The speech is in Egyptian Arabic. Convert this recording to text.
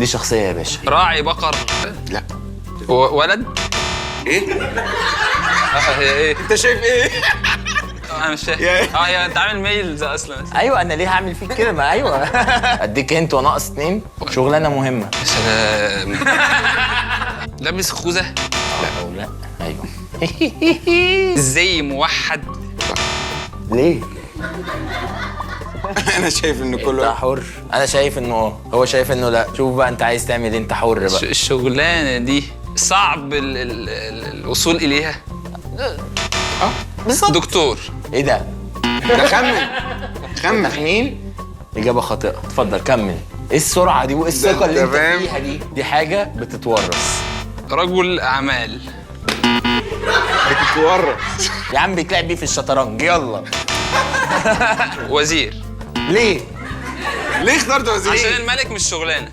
دي شخصية يا باشا. راعي بقر. لا. ولد. ايه؟ هي ايه؟ انت شايف ايه؟ انا مش فاهم. يا- يا انت عامل ميلز اصلا. ايوه، انا ليه هعمل فيك كده؟ ما ايوه. اديك hint وناقص اتنين. شغلانة مهمه. يا سلام. لابس خوذه. او لا. ايوه. زي موحد. ليه؟ انا شايف ان انت كله حر. انا شايف انه هو شايف انه لا. شوف بقى انت عايز تعمل ايه، انت حر بقى. الشغلانة دي صعب الوصول اليها. بالظبط. دكتور. ايه ده؟ ده خمن خمن. تخمين. اجابه خاطئه. اتفضل كمل. ايه السرعة دي وايه الثقة اللي ده انت فاهم. فيها دي؟ دي حاجة بتتورث. رجل اعمال. بتتورط. يا عم بيتلعب بيه في الشطرنج. يلا. وزير. ليه؟ ليه اخترت وزير؟ عشان الملك مش شغلانه.